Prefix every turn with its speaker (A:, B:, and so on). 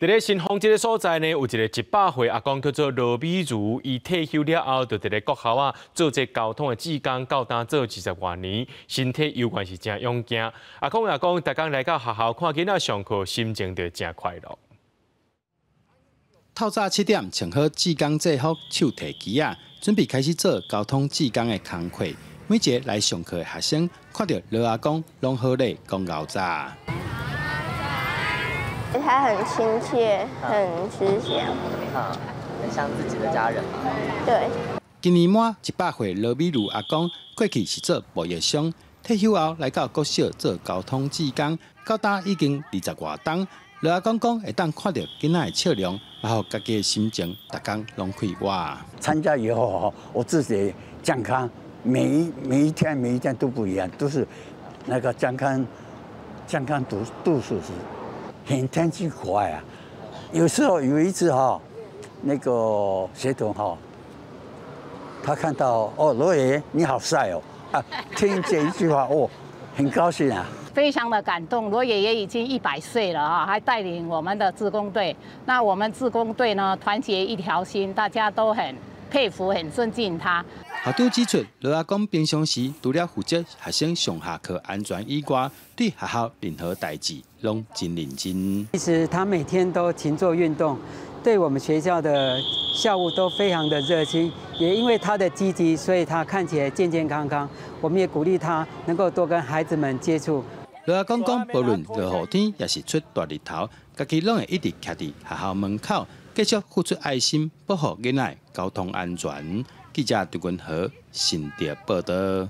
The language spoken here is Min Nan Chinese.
A: 佇咧新豐這个所在呢，有一个100歲阿公叫做羅美如，伊退休了後，就佇咧國校啊做這交通的志工，到今做20外年，身體猶原是誠勇健。阿公也講，逐工來到學校看囡仔上課，心情就誠快樂。
B: 透早7點，穿好志工制服，手提旗仔，準備開始做交通志工的工課。每一个來上課的學生，看著羅阿公，攏好禮講𠢕早。
C: 他很親切，很慈祥，
D: 很像自己的家人。
C: 對。
B: 今年滿100歲羅美如阿公，過去是做貿易商，退休後來到國小做交通志工，到今已經20外冬。羅阿公講，會當看著囡仔的笑容，嘛予家己的心情，逐工攏快活。
E: 參加以後，我自己健康，每一天每一天都不一樣，都是那個健康度數是很天氣可愛啊。有時候有一次哈，那個學童哈，他看到哦，羅爺爺你好帥哦，啊，聽這一句話哦，很高興啊。
F: 非常的感動，羅爺爺已經100歲了啊，還帶領我們的志工隊。那我們志工隊呢，團結一條心，大家都很佩服、很尊敬他。
B: 校長指出，羅阿公平常時除了負責學生上下課安全以外，對學校任何代誌攏真認真。
G: 其實他每天都勤做運動，對我們學校的校務都非常的熱心。也因為他的積極，所以他看起來健健康康。我們也鼓勵他能夠多跟孩子們接觸。
B: 羅阿公講，無論落雨天，抑是出大日頭，家己攏會一直徛佇學校門口，繼續付出愛心，保護囡仔交通安全。記者陳文和新竹報導。